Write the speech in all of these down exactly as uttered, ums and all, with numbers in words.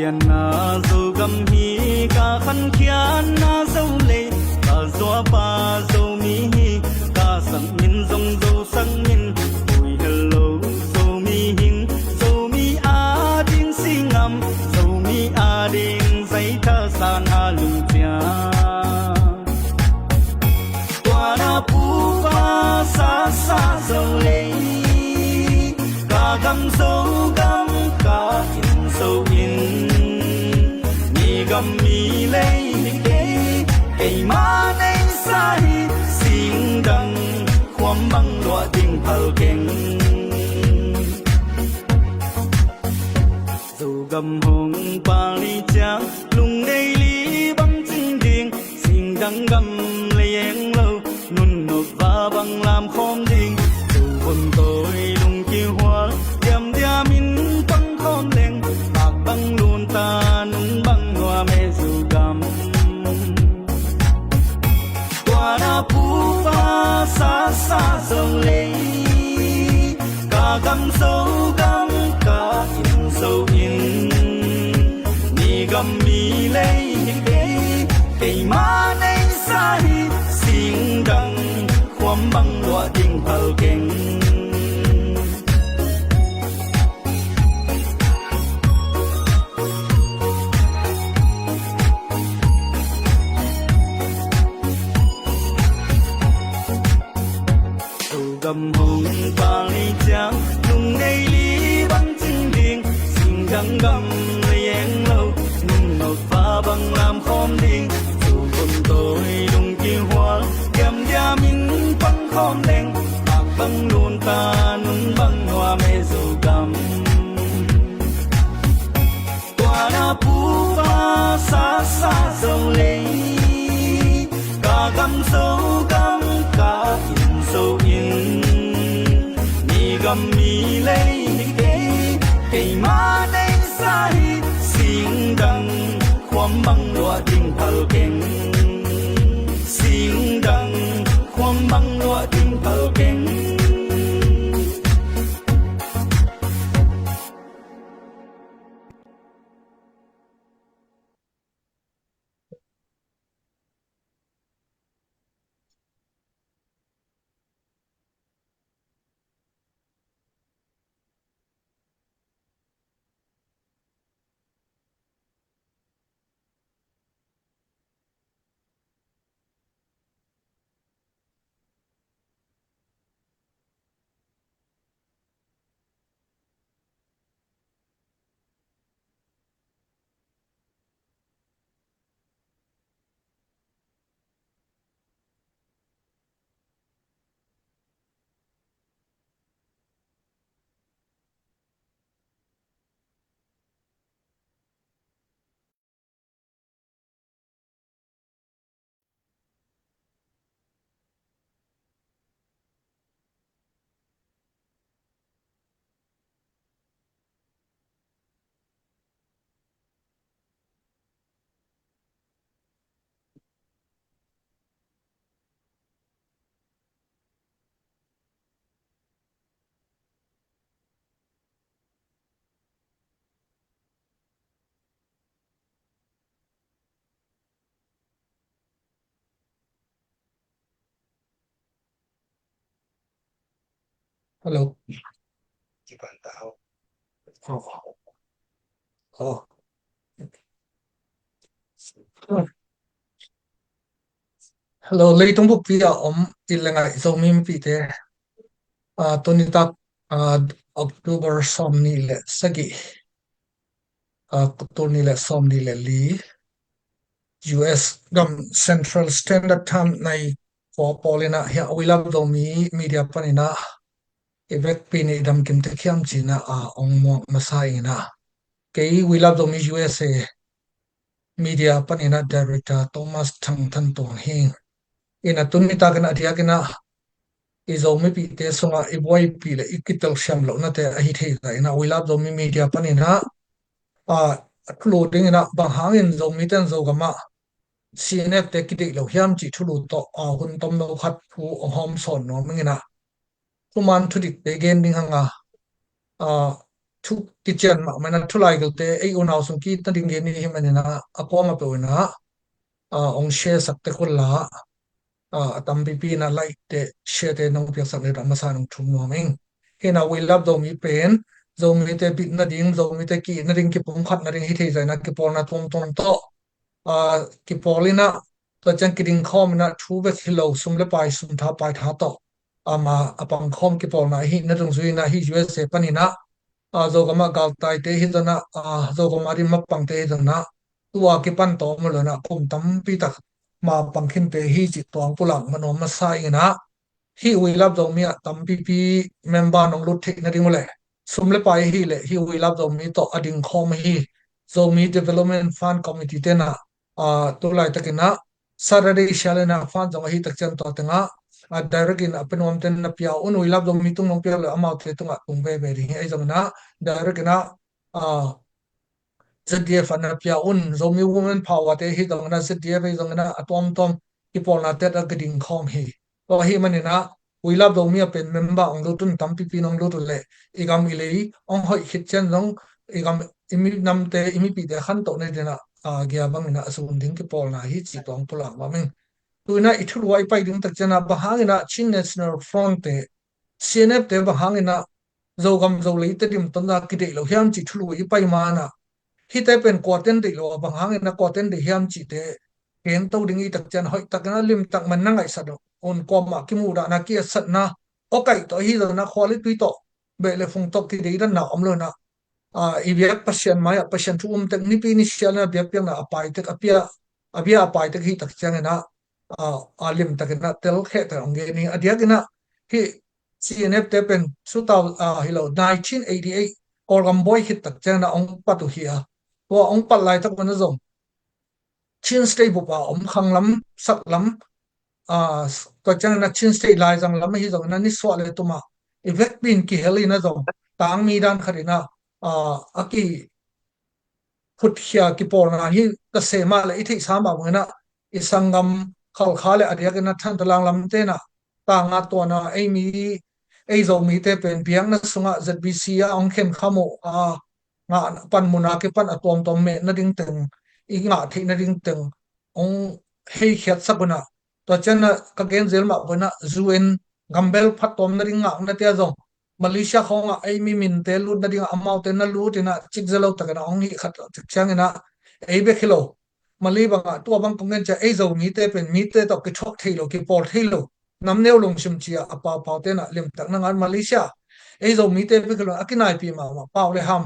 Khiatna Zogam hi, ka khankhiatna Zolei, ka zuapa Zomi hi, ka sakmin zong Zo sakmin, ui hello Zomi hing, Zomi ading singam, Zomi ading zaitha sana lungcia. Tua na pupa sasa Zolei, ka gam Zogam, ka inn Zoin, mi gam mi lei hi kei, keima neisa hi, singdang khuam bang luah ding phal keng. Zogam hong pali ciang, lungdei li bang cing ding, singdang gam lei eng lo, nun nop va bang lam khawm ding, Zo vun tawi lung kihual, diamdiam in pang khawm leng, mak bang lun ta nun bang nuam e Zogam. Tua na pupa sasa Zolei, ka gam Zogam, ka inn Zoin, mi gam mi lei hi kei, keima neisa hi, singdang khuam bang luah ding phal keng. Zogam hong pali ciang, lungdei li bang cing ding, singdang gam lei eng lo, nun nop va bang lam khawm ding, Zo vun tawi lung kihual, diamdiam in pang khawm leng, mak bang lun ta nun bang nuam e Zogam. Tua na pupa sasa Zolei, ka gam Zogam, ka inn Zoin, mi gam mi lei hi kei, keima neisa hi, singdang khuam bang luah ding phal keng, singdang khuam bang luah ding phal keng. Hello. Oh. Oh. Hello, leitung buppi a om i le ngai Zomi mipite. Ah, tuni tak, ah, October sawm nih le sagih, ah, tul nih le sawm nih le li, U S gam Central Standard Time nai kua pawl in ah hiah We Love Zomi Media panin ah i vekpi in i damkim tek hiam ci-in ah, ah, ong muak masa in ah, kei We Love Zomi U S A Media panin ah Director Thomas Thang Than Tuang hi. In ah tuni takin a diakin ah i Zomipihte sungah i buaipih le i kitelsiam lohnate ahi thei zah in ah We Love Zomi Media panin ah, ah, thulu dingin ah bang hangin Zomite in Zogam ah C N F te kideih lo hiam cih thulu tawh, ah, hun tomno khat thu ong hawmsawn nuam ing in ah, thuman thudikte gen ding hang a, ah, thu kician mahmah in ah, thu laigelte ei unau sung ki-itna ding gen hi manin ah, a kuamah peuh in ah, ah, hong share sak tek un la, ah, a tampipi in ah like te, share te nong piaksak le a masa in hong thum nuam ing. Hi in ah We Love Zomi pen Zomite bit nading, Zomite ki-it nading, kipumkhat nading hi thei zah in ah kipawlna tuamtuam tawh, ah, kipawl in ah, tua ciang kiding khawm in ah, thu bek hi lo, sum le pai, sum tha pai tha tawh, ama a pang khawm kipawlna ahi na dungzui in ah, hih U S A pan in ah, ah, Zogam ah galtaite hi zong in ah, ah, Zogam ah dim mapangte hi zong in ah, tua kipan tawh om lo in ah, kum tampi tak ma pang khinte hi cih tuang pulak mah nuam masa ing in ah, hih We Love Zomi ah tampipi member nong lut theih nading uh leh, sum le pai hi leh, hih We Love Zomi tawh a ding khawm hi, Zomi Development Fund Committee te in ah, ah, tu laitak in ah Saturday sial in ah fund zong ahi tak ciang tua teng ah, ah, direct in a pe nuamte na pia un, We Love Zomi tung nong pia lo amaute tungah tung veve ding hi. Ahi zong in ah direct in ah, ah, Z D F ah na pia un, Zomi Women Power te hi zong in ah, Z D F ahi zong in ah, a tuamtuam kipawlna te ah ka ding khawm hi. Tua ahih manin ah, We Love Zomi ah pen member hong lut un, tampipi nong lut uh leh, i gam i lei hong hoih khit ciang zong, i gam, i minamte, i mipihte a khantohna ding in ah, ah, gia bang in ah a sum ding kipawlna hi cih tuang pulak nuam ing. Tu in ah i thulu ah i pai ding tak ciang ah, bang hang in ah Chin National Front te, C N F te bang hang in ah Zogam Zolei Tedim Tonzang kideih lo hiam cih thulu i pai ma in ah, hihte pen kuaten deih lo a, bang hang in ah kuaten deih hiam cihte gen to ding i tak ciang, hoih tak in ah limtak man na ngaihsat un, kuamah kimuhdahna, kiatsatna, awkaih tawh ahi zong in ah, khua le tui tawh, beh le phung tawh kideidanna om lo in ah, ah, i biak Pasian mai ah, Pasian thu um tek, nipi ni sial in ah biakpiakna a pai tek, a bia, a bia a pai tek hi tak ciang in ah, ah, a limtak in ah telkheh tak hong gen hi. A diak in ah hih C N F te pen two thousand, ah, hi lo, nineteen eighty-eight Kawlgam buai khit tak ciang in ah hong pat uh hi a. Tua hong pat laitak un ah zong Chin State bup a om, khanglam, saklam, ah, tua ciang in ah Chin State laizang lam ahi zong in ah nisuah le tum ah i vekpi in kihel in ah zong, tangmi dan khat in ah, ah, a ki phutkhia kipawlna hi ka se mah leh, i theihsa mah bang in ah i sanggam Khalkha le a diak in ah Thantlang lamte in ah, tanga tuana ei mi, ei Zomite pen biakna sungah Z B C ah hong khenkham uh a, ngah panmun a kipan a tuamtuam meh nading teng, i ngah theih nading teng hong heikhiatsak un ah, tua ciang in ah ka gen zel mah bang in ah U N gambel phattuam nading ngakna te ah zong, Malaysia khawngah ei mi minte lut nading ah amaute na lut in ah, cikzia lo tak in ah hong hih khat tak ciang in ah, ei bek hi lo, Malay bangah tua bang kong gen ciang, ei Zomite pen mite tawh kithuak thei lo, kipawl thei lo, namneu lungsim ci-a a paupau te in ah limtak na ngat, Malaysia ei Zomite bek hi lo, a kinaipi mahmah, pau le ham,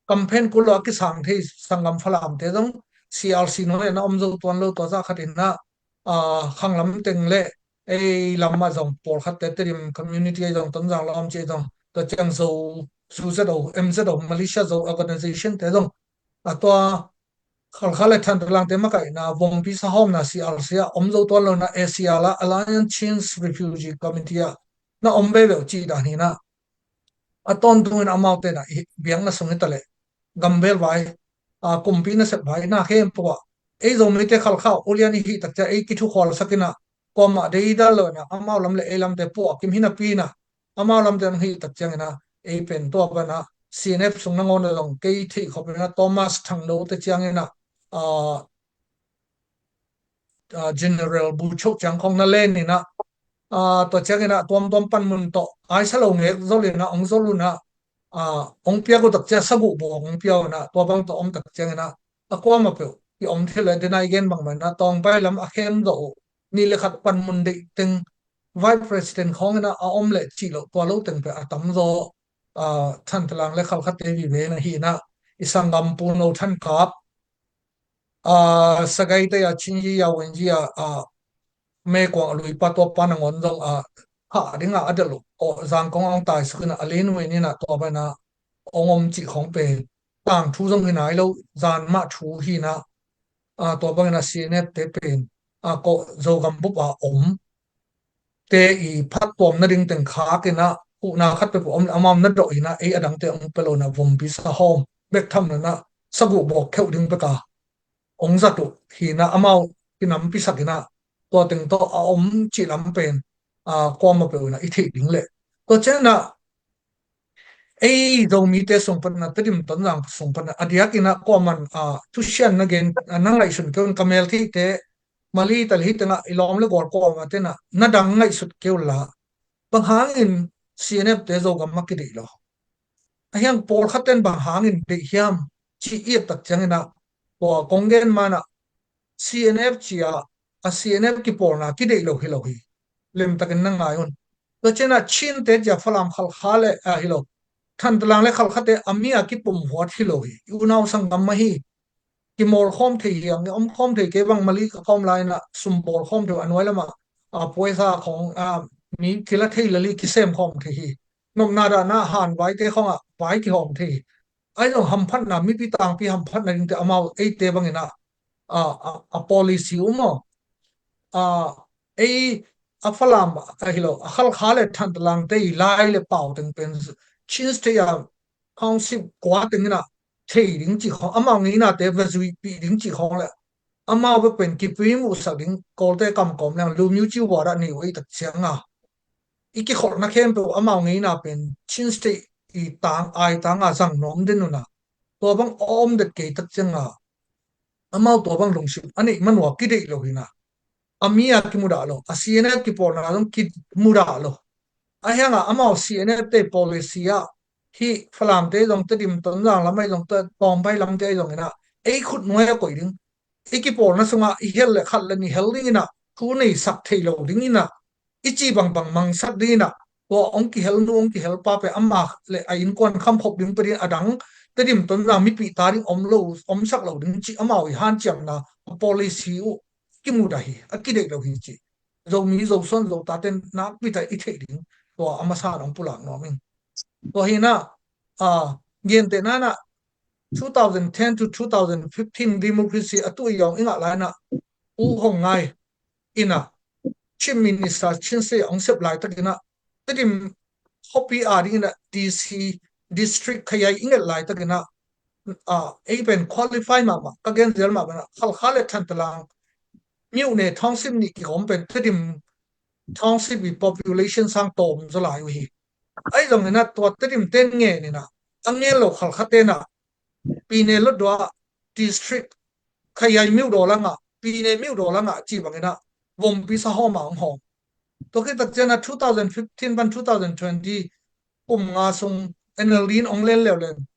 kamphen kul lo a kisang thei sanggam Falamte zong C R C nuai ah na om zo tuan lo, tua zah khat in ah, ah, khanglam teng le ei lam ah zong pawlkhatte, Tedim community ah zong, Tonzang lawm ci ah zong, tua ciang Zo, Zu Z O, M Z O, Malaysia Zo organization te zong, a tua Khalkha le Thantlang te makaihna, vompi sahawmna C R C ah om zo tuan lo in ah, A C R ah, Alliance Chin Refugee Committee ah na om veve uh cih dan hi in ah, a tawntung in amaute in ah i biakna sung hi ta leh, gambel vai, a, kumpi nasep vai, na khempeuh ah ei Zomite Khalkha ulian i hih tak ciang ei kithukhualsak in ah, kuamah deidal lo in ah, amau lam le ei lamte puah kim hi napi in ah, amau lamte hong hih tak ciang in ah, ei pen tua bang in ah C N F sung nangawn ah zong kei theih khop in ah Thomas Thangno te ciang in ah, a, ah, General Bu Cho ciang khawng na len in ah, ah, tua ciang in ah tuamtuam panmun tawh aisa lo ngek zol in ah hong zol un ah, ah, hong piak uh tak ciang saguh bawk hong pia un ah, tua bang tawh om tak ciang in ah, a kuamah peuh i om thei lo, den a i gen bangmah in ah Tawngpai lam a khem zawh uh, nih le khat panmun deih teng, Vice President khawng in ah a om leh cih loh, tua lo teng peuh a tamzaw, ah, Thantlang le Khalkhate vive in ah hi in ah, i sanggam Pu No Than Kap, ah, Sagaite a Chin Yi a, Wen Yi a, ah, Mekuang a luipa, tua pa nangawn zong, ah, khah ding a a delh uh, aw, Zangkong a hong taisuk in ah, a len uh in ah, tua bang in ah hong om cih khawng pen tangthu zong hi nai lo, zan mah thu hi in ah, ah, tua bang in ah C N F te pen, ah, ko Zogam bup a om te i phattuam nading teng khak in ah, huhna khat peuh om leh amau na dawh in ah, ei a dangte hong pia lo in ah, vompi sahawm bek tham lo in ah, saguh bawk kheuh ding bek a hong zat uh hi in ah, amau kinampisak in ah, tua teng tawh a om cih lam pen, ah, kuamah peuh in ah i theih ding leh, tua ciang in ah ei Zomite sung pan a, Tedim Tonzang sung pan a, a diakin a kuaman a thusian na gen a, na ngaihsun kei un, ka mel theite Mali tal hi tengah i lawm le gual kuamah tenah na dang ngaihsut kei unla, bang hangin C N F te Zogam a kideih lo? A hiang pawlkhat ten bang hangin deih hiam ci i et tak ciangin a, tua kong gen man a, C N F ci a, a C N F kipawlna kideih lo hi lo hi. Lemtakin na ngai un. Tua ciangin a Chinte ci a Falam, Khalkha le a hi lo, Thantlang le Khalkhate a mi a kipumhuat hi lo hi. I unau sanggam mah hi. Kimawlkhawm thei hi, a om khawm thei kei bang, Mali ka khawm lai-in a sum bawlkhawm thei uh, a nuai lamah a puaisa khawng a mi kila thei lel hi, kisem khawm thei hi. Nopna dahna han vaite khawngah vai kihawm thei hi. Ahi zong hamphatna, mipi tangpi hamphatna dingte amau eite bangin a, a, a, a policy uh maw, a, ei a Falam a hi lo, a Khalkha le Thantlang te i lai le pau teng pen Chin State a township kua tengin a thei ding cih khawng, amau ngeinate va zuihpih ding cih khawng le amau va pen kipui muhsak ding, Kawlte kam kawm leng lu myu ci uar a nei uh ei tak ciang a, i kikholhna khempeuh amau ngeina pen Chin State i tang, ai tang a zang nuam den un a, tua bang a om det kei tak ciang a, amau tua bang lungsim a neih man uh a kideih lo hi na. A mi a kimudah lo, a C N F kipawlna zong kimudah lo. A hiang a amau C N F te policy ah hih Falamte zong, Tedim Tonzang lam ahi zong, Tawmvai lamte ahi zongin a, ei khut nuai a koih ding, i kipawlna sungah i hel le khat le nih hel dingin a, thu neisak thei lo dingin a, i cih bangbang mangsak dingin a, tua hong kihel nu hong kihel pa pen amah le a innkuan khamkhop ding peuh dingin, a dang Tedim Tonzang mipih ta ding om lo, omsak lo ding cih amau i hanciamna, a policy uh kimudah hi, a kideih lo hi cih Zomi Zosuan Zotate nakpi tak i theih ding, tua a masa in hong pulak nuam ing. Tua hi na, a, gentehna in a, two thousand ten to two thousand fifteen democracy a tuh i hong i ngah lai-in a, U Hong Ngai in a Chief Minister Chin State hong sep laitakin a, Tedim khuapi a dingin a D C, district khayaih i nget laitakin a, a, ei pen qualify mahmah, ka gen zel mahmah in a, Khalkha le Thantlang myone township nih kikawm pen Tedim township i population sang tawm zaw lai uh hi. Ahi zongin a tua Tedim ten ngen in a, a ngen lo Khalkha ten a, Pyine Hluttaw district khayaih Myodaw langah, Pyine Myodaw langah cih bangin a, vompi sahawm a hong hawm. Tua khit tak ciang a two thousand fifteen pan two thousand twenty kum nga sung N L D in hong len leuleu in,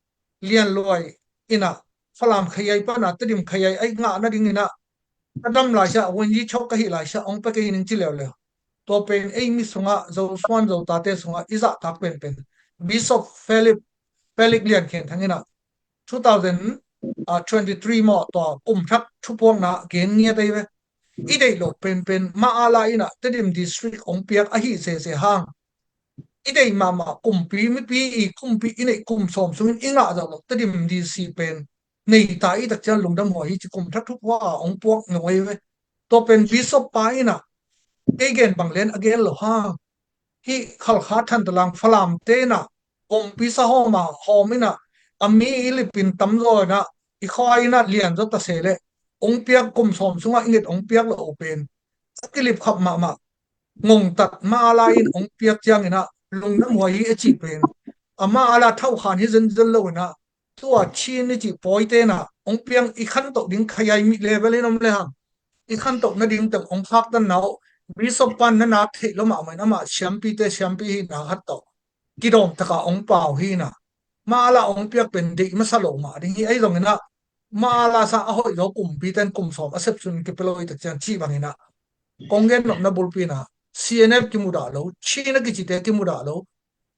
Lian Luai in a Falam khayaih pan a Tedim khayaih a i ngah nadingin a, ka dam laisiah, Wungyi chok ka hih laisiah hong pia kei hi ning ci leuleu. Tua pen ei mi sungah, Zosuan Zotate sungah i zahtak penpen Bishop Felix, Felix Lian Khen Thang in a two thousand twenty-three maw, tua kum thak thupuakna gen ngiat ahi ve. I deih loh penpen, Mahala in a Tedim district hong piak ahi sese hang, i deih mahmah kumpi, mipi i kumpi i neih kum sawm sungin i ngah zawh loh Tedim D C pen nei ta i tak ciang lungdam huai hi ci, kum thak thupuak a hong puak ngeu ahi ve. Tua pen Bishop pa in a, kei gen bang lian a gen lo hang, hih Khalkha, Thantlang, Falam ten a vompi sahawm a hawm in a, a mi i lipin tamzaw in a, i khua in a lian zaw ta se leh, hong piak, kum sawm sungah i nget hong piak loh uh pen a kilip khap mahmah, ngongtat Mahala in hong piak ciangin a lungdam huai hi a cih pen, a Mahala thauhkhan hi zenzen lo in a, tua Chin i cih pawite in a hong piak, i khantoh ding khayaih mi level in om le hang, i khantoh nading teng hong khaktanna uh, Bishop pan na nak theih lo mahmah in, amah siampite siampi hihna khat tawh kidawm taka hong pau hi na. Mahala hong piak pen deih masa lo mah ding hi. Ahi zongin a, Mahala sang a hoih zaw kumpi ten kum sawm a sep sun kipia lo i tak ciang cih bangin a, kong gen nopna bulpi in a, C N F kimudah lo, Chin a kicite kimudah lo,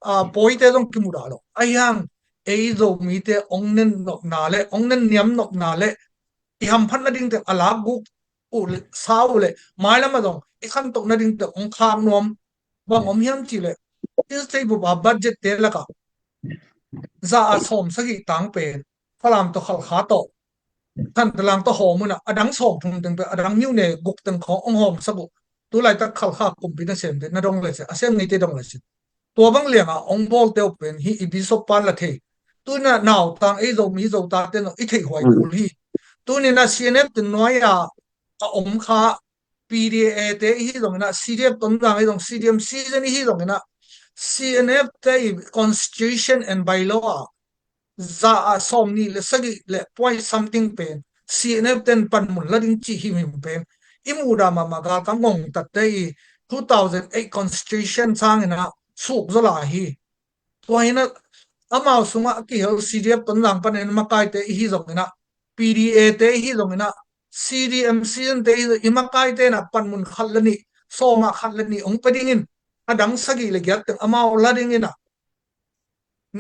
a, pawite zong kimudah lo. Ahi hang ei Zomite hong nen nopna le hong nen niam nopna le i hamphat nading teng a lak guk uh le, sa uh le, mailam ah zong i khantoh nading teng hong khak nuam bang om hiam cih leh, Chin State bup a budget te lakah za a sawm sagih tang pen Falam tawh, Khalkha tawh, Thantlang tawh hawm un a, a dang sawm thum teng pen, a dang myone guk teng khawng hong hawmsak uh. Tu laitak Khalkha kumpi nasemte na dong le se, a sem ngeite dong le se, tua bang lianga hong bawlte uh pen hih i Bishop pan la thei. Tu in a nautang ei Zomi Zotate in zong i theih huai kul hi. Tu in a C N F te nuai a a om kha P D A te i hi zongin a, C D F Tonzang i hi zong, C D M season i hi zongin a, C N F te i constitution and bylaw ah za ah sawm nih le sagih le point something pen C N F ten panmun la ding cih himhim pen i muhdah mahmah galkap ngongtatte i two thousand eight constitution sangin ah suk zaw lai hi. Tua hi in ah amau sungah a kihel C D F Tonzang panin makaite i hi zongin ah P D A te i hi zongin ah C D M C N te i makaite in ah panmun khat le nih sawm ah khat le nih hong pia dingin a dang sagih le giat teng amau la dingin ah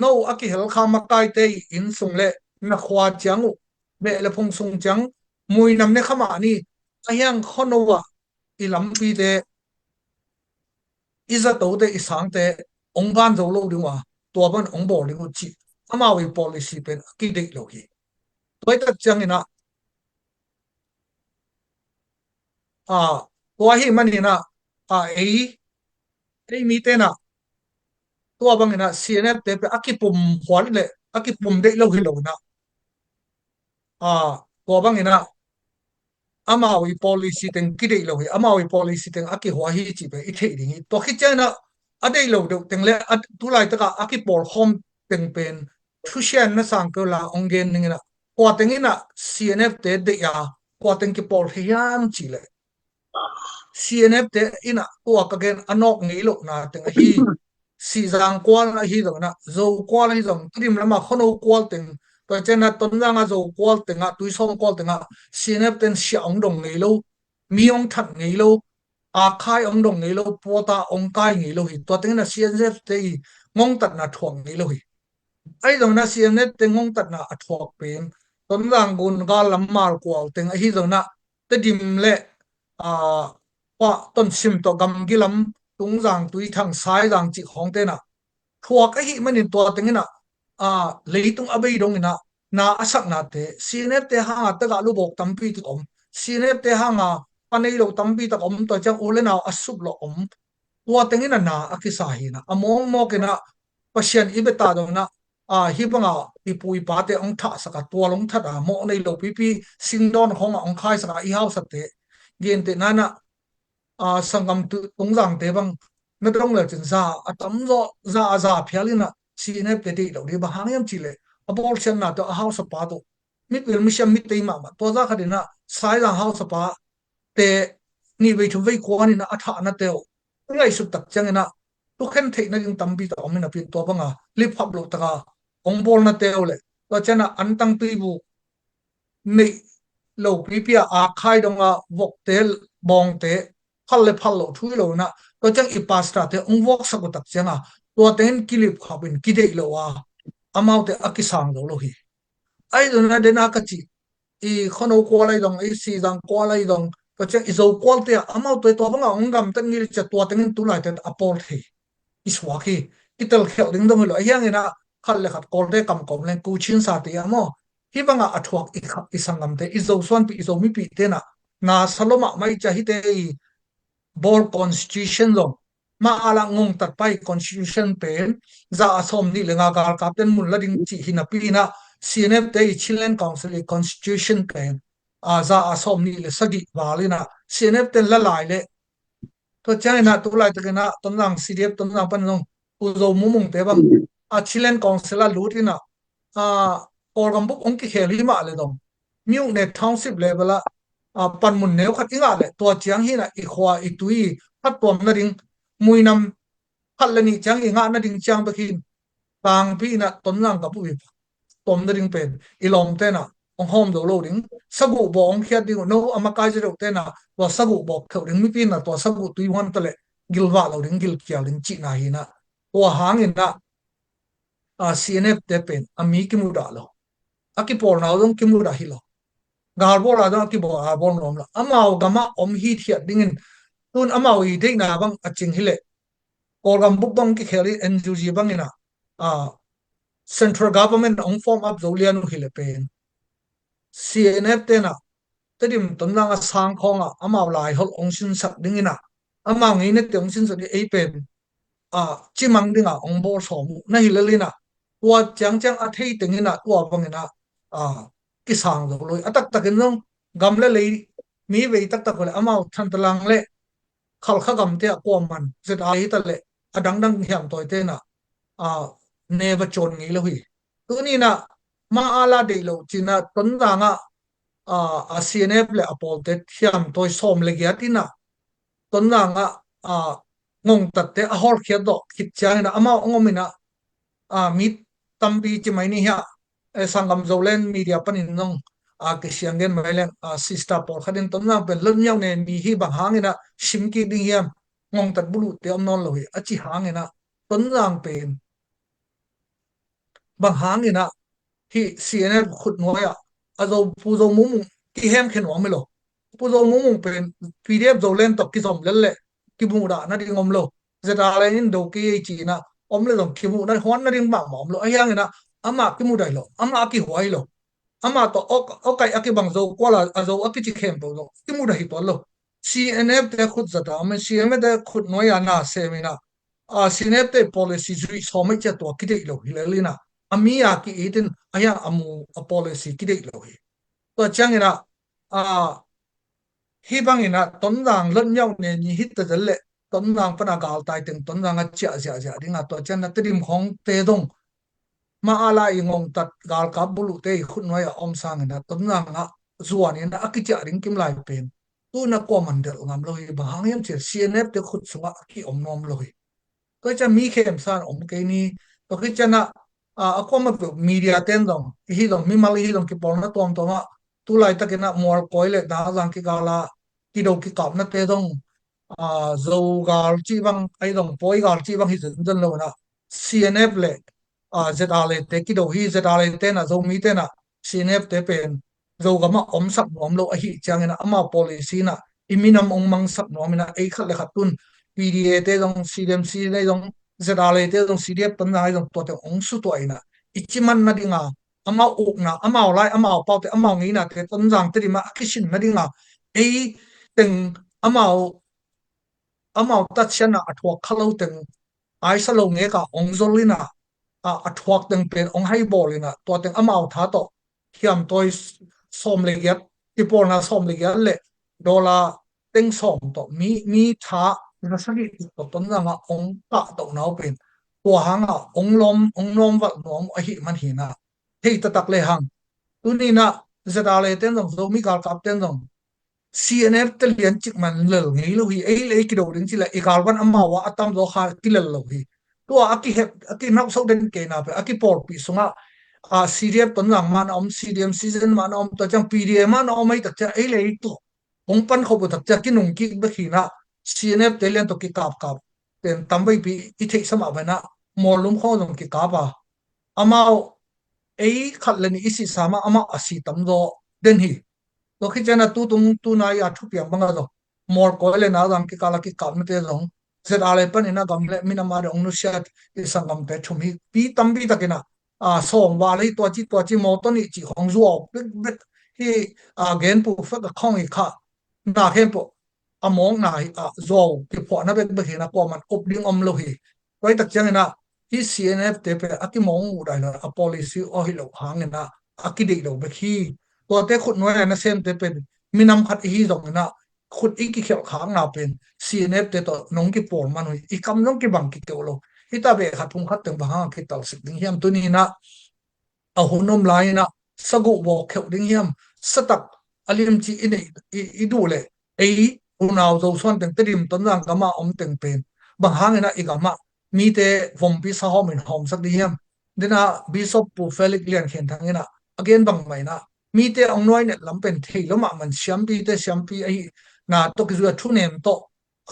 no a kihel kha makaite i inn sung le na khua ciang uh meh le phung sung ciang muinam ne kha mah ni a hiang khuano ah i lampite i zatote i sangte hong van zo lo ding uh a tua ban hong bawl ding uh cih amau i policy pen a kideih lo hi. Tua i tak ciangin ah a tua hi manin ah a ei ei mite in ah tua bangin ah C N F te pen a kipum huat le a kipum deih lo hi lo in ah a tua bangin ah amau i policy teng kideih lo hi, amau i policy teng a kihua hi cih pen i theih ding hi. Tua khit ciangin ah a deih lo deuh teng le a tulaitak ah a kipawlkhawm teng pen thusian na sang keu la hong gen dingin ah kua teng in ah C N F te deih a kua teng kipawl thei hiam cih leh C N F te in ah tua ka gen a nawk ngei lohna teng ahi Sihzang kual ahi zongin ah Zo kual ahi zong Tedim lamah khuano kual teng tua ciangin ah Tonzang ah Zo kual teng ah Tuisawng kual teng ah C N F ten siah hong dong ngei lo, mi hong that ngei lo, akhai hong dong ngei lo, puata hong kai ngei lo hi. Tua tengin ah C N F te i ngongtatna thuak ngei lo hi. Ahi zongin ah C N F te ngongtatna a thuak pen Tonzang gun gal lam malkual teng ahi zongin ah Tedim le a Tonsim tawh gamgi lam Tungzang, Tuithang, Saizang cih khawng ten ah thuak ahih manin tua tengin ah a leitung a bei dongin ah na a saknate C N F te hanga tagah lubawk tampi tak om, C N F te hanga pa nei lo tampi tak om, tua ciang u le nau a suplawh om. Tua tengin ah na a kisa hi in ah a mawkmawkin ah Pasian i bia ta dongin ah a hih banga i pu i pate hong thahsak a tual hong that a mawh nei lo pipi singdawn khawngah hong khaisak a i hausate gentehna in ah a sanggam Tungzangte bang na dong le cin za a tamzaw za a za phial in ah C N F te deih lo ding bang hang hiam cih leh a bawlsiatna tawh a hausapa tawh mipil misiam mitei mahmah tua za khat in ah Saizang hausapa te nih vei thum vei kuan in ah a thahna teuh i ngaihsut tak ciangin ah thukhen theih nading tampi tak om in ah pin tua banga lipkhap loh taka hong bawlna teuh le tua ciangin ah antang tuibuk neih lo pipi a akhai donga vokte bawngte phal le phal loh thu hi lo in ah tua ciang i pastor te hong vuaksak uh tak cianga tua tengin kilipkhap in kideih lo a amaute a kisang lo lo hi. Ahi zongin ah dena ka cih i khuano kual ahi zong i Sihzang kual ahi zong tua ciang i Zo kualte ah amaute tua banga hong gamtat ngei le ciah tua tengin tulaitet a pawl thei i suak hi. I telkhialh ding dong hi lo ahi hangin ah khat le khat Kawlte kam kawm leng kuchin sa ti a maw hih banga a thuak i kha i sanggamte i Zo suanpih i Zo mipihte in ah na sa lua mahmah i ciah hihte i bawl constitution zong mah a lah ngongtat pai constitution pen za a sawm nih le nga galkapten mun la ding cih hi napi in ah C N F te i Chinland Council i constitution pen a za a sawm nih le sagih val in ah C N F ten la lai le tua ciangin ah tulaitakin ah Tonzang C D F Tonzang pan zong U Zo Mumungte bang a Chinland Council ah lut in ah a Kawlgam bup hong kikhel hi mah le dong Myone Township level ah a panmun neu khat i ngah le tua ciang hi in ah i khua i tui phattuam nading muinam khat le nih ciang i ngah nading ciang bek hi in tangpi in ah Tonzang gam bup i tom nading pen i lawmte in ah hong hawm zo lo ding saguh bawh hong khiat ding uh no a makai zi deuhte in ah tua saguh bawh kheuh ding mipi in ah tua saguh tui huan ta le gilvah lo ding gilkial ding cihna hi in ah tua hangin ah a C N F te pen a mi kimudah lo a kipawlna uh zong kimudah hi lo galbawl a zong a kibawl a bawl nuam lo amau gamah om hithiat dingin tun amau i deihna bang a cing hi leh Kawlgam bup bang kikhel in N U G bangin ah a central government hong form up zo lian uh hi le pen C N F te in ah Tedim Tonzang a sang khawngah amau laiholh hong sinsak dingin ah amau ngeinate hong sinsak ding ei pen a cimang dingah hong bawl sawm uh na hi lel in ah tua ciangciang a thei tengin ah tua bangin ah a kisang zo lo hi a taktakin zong gam le lei mi vei taktak uh le amau Thantlang le Khalkha gamte ah kuaman zet a hi ta le a dangdang hiamtawi tenah a neva cawn ngei lo hi. Tuninah ma ala deih lo cinah Tonzangah a, a C N F le a pawlte hiamtawi sawm le giat inah Tonzangah a ngongtatte a hawlkhiat dawh khit cianginah amau a ngominah a mi tampi ci mai ni hiah, eh, sanggam Zoland media panin zong a kisiang gen mai leng a sister pawlkhat in Tonzang pen lotmiau ne mi hi bang hanginah sim kik ding hiam, ngongtat buluhte om nawn lo hi a ci hanginah Tonzang pen bang hanginah hih C N F khutnuai-ah a Zo, Pu Zo Mung Mung kihemkhia nuam hi lo. Pu Zo Mung Mung pen P D F Zoland tawh kizom lel leh kimuhdah nading om lo. ZRA in do kei ei ci-inah om le zong kimuhdah huan nading mahmah om lo. Ahi hanginah amah kimuhdah hi lo, amah a kihuai hi lo. Amah tawh awkaih a kibang Zo kuala a Zo a kici khempeuh zong kimuhdah hi tuan lo. C N F te khut zata om in C N F te khutnuai-a na seminah a, C N F te policy zuih sawm ei cia tua kideih lo hi lelinah a mi a ki-itin a hiang a mu a policy kideih lo hi. Tua cianginah a, hih banginah Tonzang lotmiau ne ni hita zel leh Tonzang pana galtai teng Tonzang a ciah ziahziah dinga tua cianna Tedim khawngte dong ma ala i ngongtat galkap buluhte i khutnuai a om sanginah Tonzangah zuaninah a kiciah ding kim lai pen tuna kuaman delh ngam lo hi. Bang hang hiam ciah C N F te khut sungah a kiom nuam lo hi. Tua hi ciah mi khemsan om kei ni. Tua hi cianah a, a kuama peuh media ten zong ihi zong mimal ihi zong kipawlna tuamtuamah tu laitakinah Mualkawi le Nazang kikala kido kikapnate zong a, Zogal cih bang ahi zong Pawigal cih bang hi zenzen lo inah C N F le a, ZRA te kido hi. ZRA tenah Zomi tenah C N F te pen Zogamah omsak nuam lo ahi cianginah amau policy inah i minam ong mangsak nuam inah ei khat le khat tun P D A te zong C D M C te zong ZRA te zong C D F Tonzang ahi zong tuate ong sutuah inah i ciman nadinga amau ukna, amau lai, amau paute, amau ngeinate Tonzang Tedimah a kisin nadinga ei teng amau amau tatsianah a thuak kha lo teng aisa lo ngeka ong zol inah a, a thuak teng pen ong haibawl inah tua teng amau tha tawh hiamtawi sawm le giat, kipawlna sawm le giat le dollar teng sawm tawh mi, mi tha na sagih tawh Tonzangah ong kahtohna uh pen tua hangah ong lawm, ong lawmvalh nuam uh ahi man hinah thei taktak le hang. Tuninah ZRA ten zong Zomi galkap ten zong C N F te lian cik man lel ngei lo hi. Ei le ei kido ding cila i galvan amau ah a tamzaw kha kilel lo hi. Tua a kihep a kinauhsau den keina pe a kipawlpih sungah a, C D F Tonzang mahna om, C D M C Z mahna om, tua ciang P D A mahna om ei takcia ei le ei tua hong pan khop uh takcia kinung kik bek hinah C N F te lian tawh kikapkap ten tamveipi i theihsa mah banah Muallum khawng zong kikap a amau ei khat le nih i sihsa mah amah a si tamzaw den hi. Tua khit cianah tutung tuna i a thupiang bangah zong Mualkawi le Nazang kikala kikapnate zong ZRA le paninah gam le minam a dong nusiat i sanggamte thum hi. Pi tampi takinah a, sawm val hi tua ci tua ci mawtaw nih cih khawng zuau bekbek hi. A, genpu fek a khawng hi kha na khempeuh a mawkna hi a zuau kiphuahna bekbek hinah kuaman up ding om lo hi. Tua hi tak cianginah hih C N F te pen a kimawng uh dai lo a policy aw hi lo hanginah a kideih lo bek hi. Tuate khutnuai a nasemte pen minam khat ihi zonginah khut i kikhelh khakna pen C N F te tawh nong kipawl man uh hi. I kam zong kibang kikeuh lo. Hita beh khat phung khat teng bang hang a kitalsik ding hiam tuninah a hun om lai-inah saguh bawk kheuh ding hiam, satak a limci i neih i, i duh leh ei unau Zosuan teng Tedim Tonzang gamah om teng pen bang hanginah i gamah mite vompi sahawmin hawmsak ding hiam? Denah Bishop Pu Felix Lian Khen Thang inah a gen bang mah inah mite ong nuai net lam pen thei lo mahmah in siampite siampi ahi na tawh kizui a thunem tawh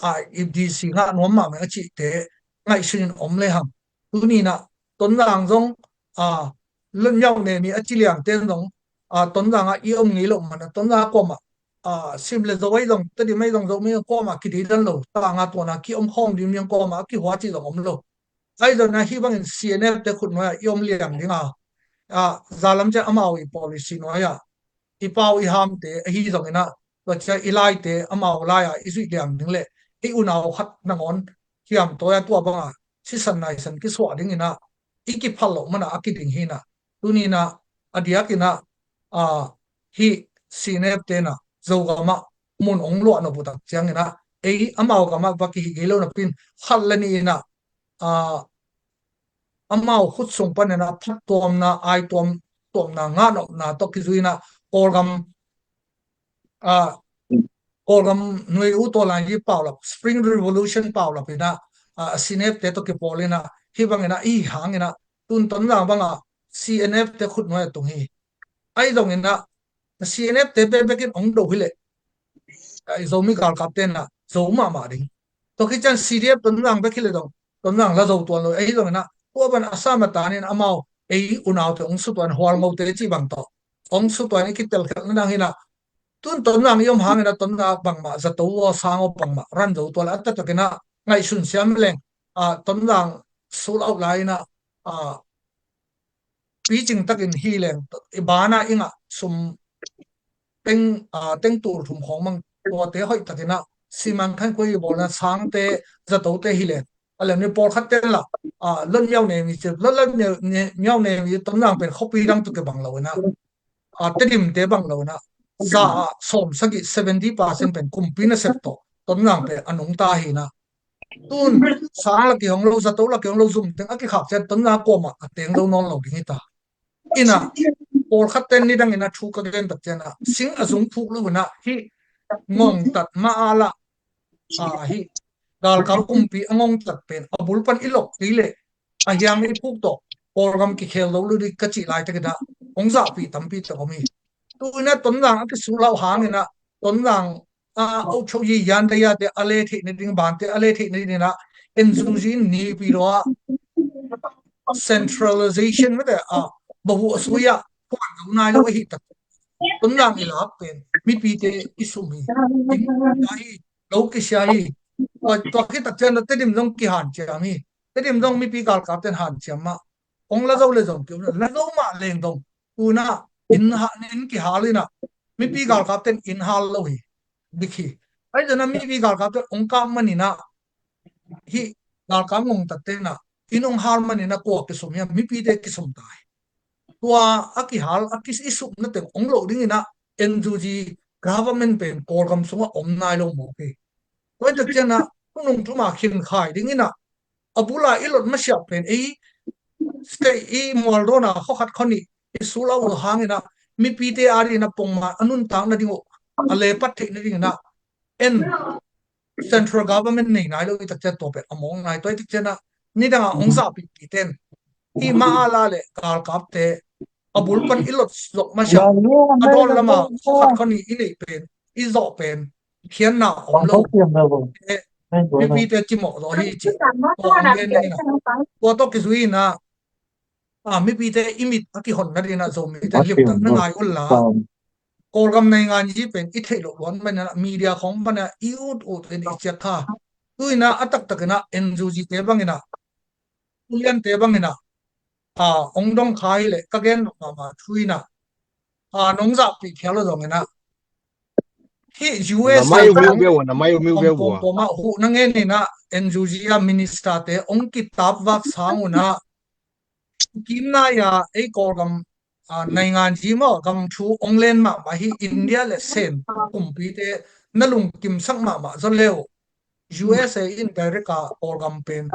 a, i D C ngah nuam mahmah a cihte ngaihsun in om le hang. Tuninah Tonzang zong a, lotmiau ne mi a ci liangten zong a, Tonzang ah i om ngei loh manah Tonzang ah kuamah a, Sim le Zo ahi zong Tedim ahi zong Zomi kuamah kideidan lo. Tanga tuana ki om khawm ding miang kuamah a kihuat cih zong om lo. Ahi zongin ah hih bangin C N F te khut nuai-ah i om liang ding a, a, zalam ciah amau i policy nuai-ah i pau i hamte ahi zongin ah, tua ciah i laite amau lai-ah i zuih liang ding le i unau khat nangawn hiam tawi-a tua bangah sisan naisan kisuah dingin ah i kiphal loh manah a kiding hi-in ah, tuni-in ah a diakin ah, a, hih C N F te-in ah Zogamah mun ong luah nop uh tak ciangin ah ei amau gamah va kihi ngei lo napi-in khat le nih-in ah ah, amau khut sung panin ah phattuamna, aituam tuamna, ngahnopna tawh kizui in ah Kawlgam, ah, Kawlgam nui u tawlan hi paulap, Spring Revolution paulap in ah, ah, C N F te tawh kipawl in ah, hih bangin ah, i hangin ah, tun Tonzang bangah C N F te khutnuai a tung hi. Ahi zongin ah, C N F te bekbek in hong do hi leh, ah, Zomi galkap ten ah zo mahmah ding. Tua khit ciang C D F Tonzang bek hi leh zong Tonzang la zo tuan lo. Ahi zongin ah, tua ban a sam a tanin amau, ei unaute hong sutuan, Hualngote cih bang tawh hong sutuan i kitelkhelhna dang hi in ah, tun Tonzang i om hangin ah Tonzang bangmah zato aw, sang aw, bangmah ran zo tuan lo. A taktakin ah ngaihsun siam leng, ah, Tonzang sold out lai in ah, ah, picing takin hi leng, i bana i ngah sum teng, ah, teng tul thum khawng mang, tuate hoih takin ah siman khan kuai i bawlna, sangte, zatote hi leng, a lem ni pawlkhat ten lah, ah, Lon Miau Nemi ci, Lon, Lon Miau, Miau Nemi, Tonzang pen khuapi dang tawh kibang lo in ah, ah, Tedim te bang lo in ah, za ah sawm sagih, seventy percent pen kumpi nasep tawh Tonzang pen a nungta hi in ah, tun sang lah kihong lo, zato lah kihong lo, zum teng a kikhak ciang Tonzang kuamah a teng zo nawn lo ding hi ta. In ah, pawlkhat ten nidang in ah thu ka gen tak ciang ah, sing a zung phuk lo in ah, hih ngongtat mah a lah, ah, hih galkap kumpi a ngongtat pen a bul pan i lok kei leh, a hiang i phuk tawh Kawlgam kikhel lo lo ding ka cih laitak in ah, hong zahpih tampi tak om hi. Tu in ah Tonzang a kisulauh hangin ah, Tonzang a, auk chok yi yan da ya te a le theih nading, ban te a le theih nading in ah, N U G in nipi lo ah centralization mete ah, bahu a sui ah, kuan lo nai lo ahi tak. Tonzang i lak pen mipite kisum hi. Inn kisia hi, lo kisia hi. Tua, tua khit tak ciang ah Tedim zong kihanciam hi. Tedim zong mipi galkap ten hanciam mah. Hong la zo le zong kiu, la zo mah leng zong, tu in ah inn ha, inn kihal in ah, mipi galkap ten inn hal lo hi. Bik hi. Ahi zongin ah mipi galkap ten hong kap manin ah, hih galkap ngongtat ten ah inn hong hal manin ah kua kisum hiam, mipite kisum ta hi. Tua a kihal, a ki, i sumna teng hong loh ding in ah N U G government pen Kawlgam sungah om nai lo mawk hi. Tua hi tak ciang ah, thunung thum a khin khai ding in ah, a bul a i lot masiah pen ei, state i mual dawn a khua khat khua nih i sulauh lo hangin ah, mipite a ding in ah pongman a nuntak nading uh a lepat theih nading in ah, en, central government nei nai lo i tak ciang tua pen a mawng nai. Tua i tak ciang ah, nidang a hong zahpihpih ten, i ma a la le galkapte a bul pan i lot zawh masiah, a dawn lam a khua khat khua nih i neih pen, i zawh pen, khiatna om lo. Eh, mipite kimawh zaw hi ci. Tua hong gen in ah, tua tawh kizui in ah, ah, mipite i mit a kihon nading in ah Zomite limtak na ngai un la. Kawlgam naingan yi pen i theih loh luat manin ah, media khawng pan ah i ut ut in i ciak kha. Tu in ah a taktak in ah N U G te bang in ah, uliante bang in ah, ah, hong dong kha hi leh ka gen mahmah thu in ah, ah, nong zahpih phial lo zong in ah, hih U S A na mai uh miu beu, na mai uh miu beu, pawm pawm ah huh na ngen in ah, N U G a minister te hong kitap vak sang un ah, kim nai a ei Kawlgam, ah, naingan yi maw, gam thu hong len mahmah hi. India le Sen kumpite na lungkimsak mahmah zaw le uh, U S A in direct a Kawlgam pen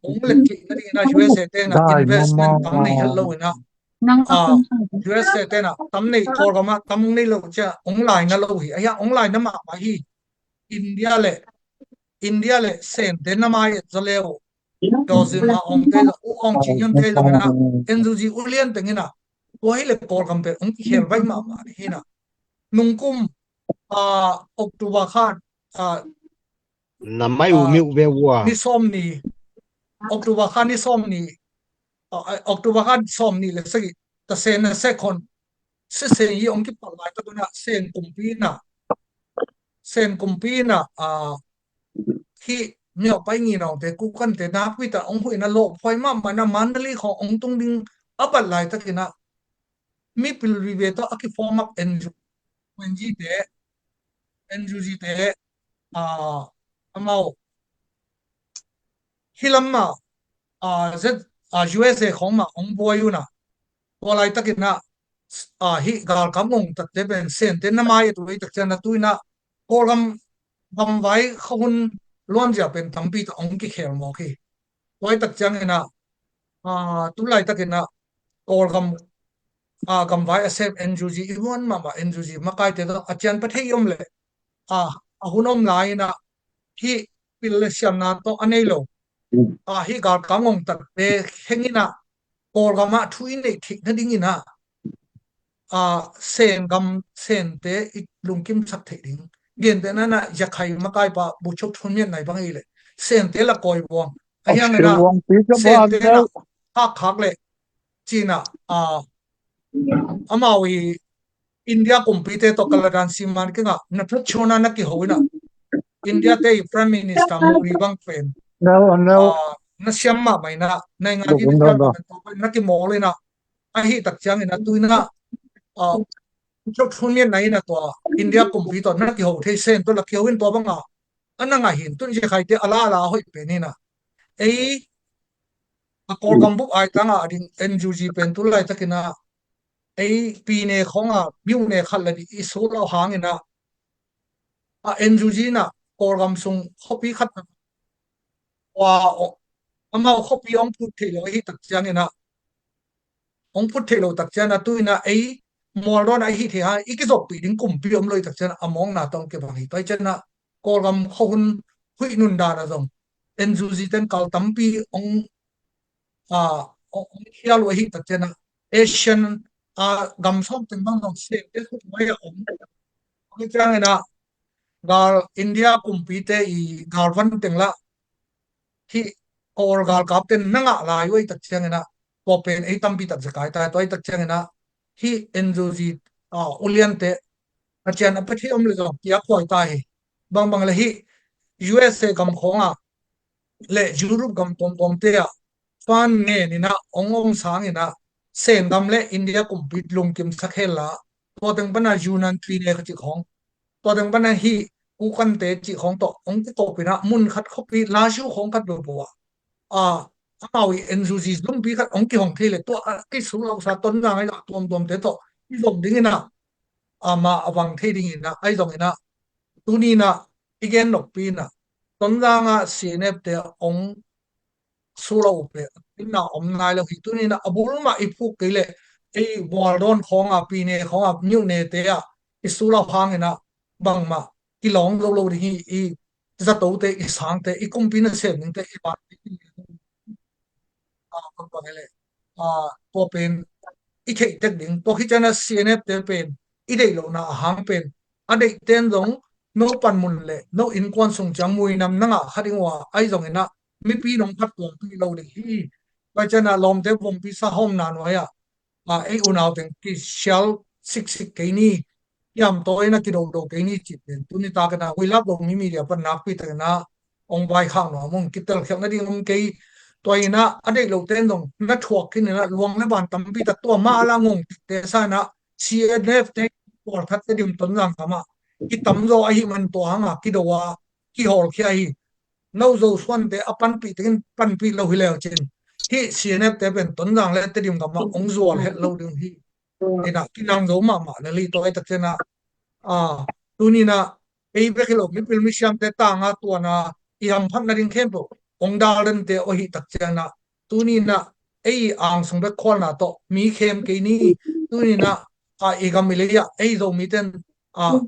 hong let theih nading in ah, U S A ten ah investment tam nei het lo in ah, ah, U S A ten ah tam nei, Kawlgam ah tam hong nei lo ciang hong lai na lo hi. Ahi a hong lai na mahmah hi. India le, India le Sente na mai et zaw le uh, Dawzin ma ong te, u ong ci yam te zong in ah, N U G ulian teng in ah, tua hi le Kawlgam pen hong kikhel vaih mahmah hi in ah. Nungkum, ah, October kha, ah, na mai uh miu ve ua, ni sawm ni, October kha ni sawm ni, ah, October kha sawm ni le sagih, ta Sen na second, Sesen hi hong kipat laitak un ah, Sen kumpi in ah, Sen kumpi in ah, ah, hih Myo Pai Ngi Naung te, Kukante, Nakpi te hong huh in ah, lawhphuai mahmah in ah, Mandalay khawng hong tung ding a bat laitak in ah, mipil vive tawh a ki-form up N U G te, N U G te, ah, amau hih lam mah, ah, Z, ah, U S A khawng mah hong buai un ah, tua laitak in ah, ah, hih galkap ngongtatte pen Sente na mai et uh ei tak ciang ah, tu in ah Kawlgam gamvai kha hun luanzia pen tampi tawh hong kikhel mawk hi. Tua i tak ciangin ah, ah, tu laitak in ah Kawlgam, ah, gamvai a sem N U G i muan mahmah N U G makaite tawh a cian pha thei om leh, ah, a hun om lai in ah hih pil le siamna tawh a nei lo, ah, hih galkap ngongtatte heng in ah Kawlgam ah thu i neih theih nading in ah, ah, Sen gam, Sente i lungkimsak theih ding. Gentehna in ah Yakhai makaipa Buchok Thunmian nai bang i leh Sente la kawi buang. A hiang in ah Sente na khakkhak leh ci in ah, ah, amau i India kumpite tawh kaladan siman kingah na thachona na kiho in ah India te i Prime Minister Modi bang pen, ah, na siam mahmah in ah naingan i na siam mahmah in ah na kimawl in ah, ahi tak ciangin ah tu in ah, ah, Buchok Thunmian nai in ah tua India kumpi tawh na kiho thei, Sen tawh la kiho in tua bang ah a na ngah hi in tun Yakhaite a la a la hoih pen in ah ei a Kawlgam bup ai tangah a ding N U G pen tu laitak in ah ei pine khawng ah myone khat le nih i sulauh hang in ah a N U G in ah Kawlgam sung khuapi khat a, amau khuapi hong phut theih lo ahi tak ciangin ah, hong phut theih lo tak ciangin ah tu in ah ei mualdawn a i hih theih hang i kizoppih ding kumpi om lo i tak ciangin ah a mawkna tawh hong kibang hi. Tua i ciangin ah Kawlgam khuahun huih nundan ah zong N U G ten kal tampi hong, ah, hong, hong khial uh ahi tak ciangin ah Asian, ah, gam sawm teng bang zong Sente khut mai ah om. Hong ciangin ah gal India kumpite i galvan teng lah hih Kawl galkapte na ngah lai uh ahi tak ciangin ah tua pen ei tampi tak zekai ta, tua ahi tak ciangin ah hih N U G, ah, uliante a cian a pha thei om le zong kiak huai ta hi. Bangbang le hih U S A gam khawng ah le Europe gam tuamtuamte ah fund ngen in ah hong hong sang in ah Sen gam le India kumpi lungkimsak hel la, tua teng pan ah Yunnan pine khat cih khawng, tua teng pan ah hih Kokante cih khawng tawh hong kikop in ah mun khat khuapi Lasiu khawng khat beuh beuh ah, ah, amau i N U G zumpi khat hong kihong thei le tua a kisulauhsa Tonzang ahi zah tuamtuamte tawh i zong ding in ah, ah, amah a vang thei ding in ah ahi zong in ah tuni in ah i gen noppi in ah Tonzang ah C N F te hong sulauh uh pen a tinna om nai lo hi. Tuni in ah a bul mah i phuk kei leh ei mualdawn khawng ah, pine khawng ah, myone te ah i sulauh hang in ah bangmah kilawng zo lo ding hi. I zatote, i sangte, i kumpi nasem dingte, i ban, ah, bang bang hi leh, ah, tua pen i theih tek ding. Tua khit ciangin ah C N F te pen i deih lohna a hang pen a deihte in zong no panmun le no innkuan sung ciang muinam na ngah kha ding uh a, ahi zongin ah mipi nong phattuampih lo ding hi. Tua ciangin ah lawmte vompi sa hawmna nuai ah, ah, ei unau teng kisial siksik kei ni, kiamtawi in ah kidodo kei ni cih pen tuni takin ah huilap lo mi media pan nakpi takin ah hong vaikhak nuam ung, kitelkhialh nading om kei. Tua in ah a deih lote in zong na thuak khin in ah luang le ban tampi tak tua mah a la ngong tikte sa in ah C N F te, pawlkhat Tedim Tonzang gam ah kitamzaw ahih man tua hang ah kido a kihawlkhia hi. No Zosuante a panpih takin panpih lo hi leu cin hih C N F te pen Tonzang le Tedim gam ah hong zual het lo ding hi. In ah kinang zo mahmah lel hi. Tua ahi tak ciangin ah, ah, tuni in ah ei bek hi lo, mipil misiamte tang a tuan a i hamphat nading khempeuh hong dal dente aw hi tak ciangin ah tuni in ah ei angsung bek khualna tawh mi khem kei ni. Tuni in ah, ah, i gam i lei ah ei Zomite in, ah,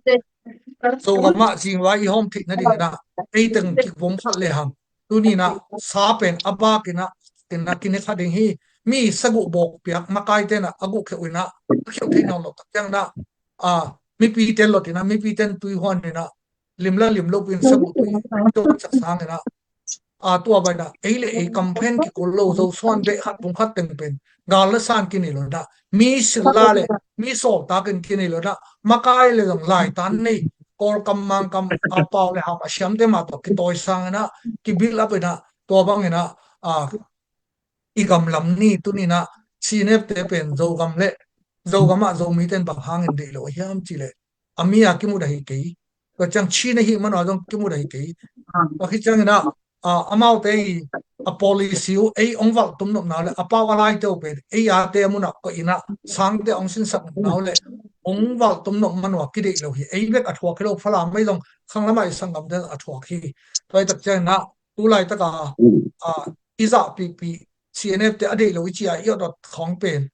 Zogam ah zingvai i hawm theih nading in ah ei teng kikvom khat le hang tuni in ah sa pen a bak in ah, in ah kine kha ding hi. Mi saguh bawk piak makaite in ah a guh kheuh in ah a kheuh theih nawn lo tak ciangin ah, ah, mipite lot in ah mipite in tui huan in ah lim la lim lo in saguh tui tuansak sang in ah, ah, tua bai in ah ei le ei kamphen kikul lo, Zosuan beh khat bung khat teng pen gal le san kinei lo in ah mi silla le mi sawltak in kinei lo in ah makai le zong laitan nei, Kawlkam Mangkam, ah, pau le ham a siamte mah tawh kitawi sang in ah kibil up in ah tua bang in ah, ah, i gam lam ni. Tuni in ah C N F te pen Zogam le Zogam ah Zomite in bang hangin deih lo a hiam cih leh a mi a kimudah hi kei. Tua ciang Chin ahih man a zong kimudah hi kei. Tua khit ciangin ah, ah, amaute i a policy uh ei hong valh tum nopna uh le a pau a laite uh pen ei ate a mun ah koih in ah sangte hong sinsak nopna uh le hong valh tum nop man uh a kideih lo hi. Ei bek a thuak hi lo, Falam ahi zong khanglam ah i sanggamte a thuak hi. Tua ahi tak ciangin ah tu laitak a, ah, i zahpihpih, C N F te a deih lo i ci a i awt awt khawng pen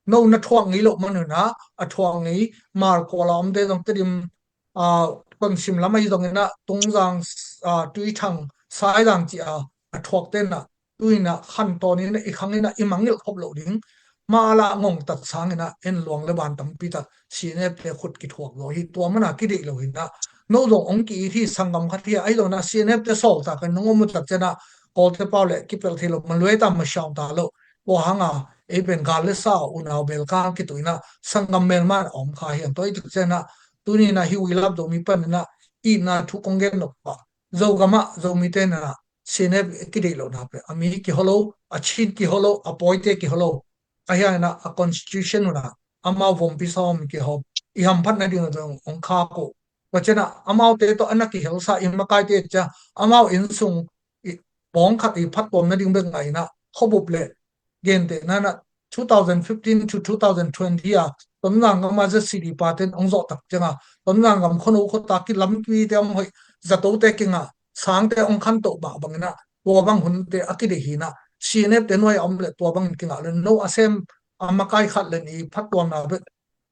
no na thuak ngei loh man un ah, a thuak ngei Malkuala omte zong Tedim, aa, Tonsim lam ahi zongin ah Tungzang, aa, Tuithang, Saizang ci a a thuakte in ah tu in ah khantawn in ah i khang in ah i mangngilh khop loh ding, mah la ngongtat sangin ah en luang le ban tampi tak C N F te khut kithuak zaw hi. Tua man a kideih lo hi in ah no zong hong ki-it hi, sanggam khat hi a, ahi zongin ah C N F te sawltak in nong om uh tak ciangin ah Kawlte pau le kipelh thei lo, maluai ta, masiau ta lo. Tua hang a ei pen gal le sa, unau belkang kituh in ah sanggam melmah in a om kha hi hang. Tua i tak ciangin ah tuni in ah hih Wilap Zomi panin ah itna thu kong gen nop pah, Zogam ah Zomite in ah C N F kideih lohna pen a mi kiho lo, a Chin kiho lo, a Pawite kiho lo. Ahi hangin ah a constitution un ah amau vompi sawm kihawm, i hamphat nading zong hong khak uh. Tua ciangin ah amaute tawh a na kihelsa i makaite ciang amau innsung i pawng khat i phattuam nading bek ngah in ah khuabup le gentehna in ah two thousand fifteen to two thousand twenty a Tonzang gam a Z C D party in hong zawh tak ciang a Tonzang gam khuano khuata kilampi te hong hoih, zatote kingah, sangte hong khantoh mah bangin ah tua bang hunte a kideih hi in ah C N F te nuai a om le tua bangin kingah le no a sem a makai khat le nih i phattuamna bek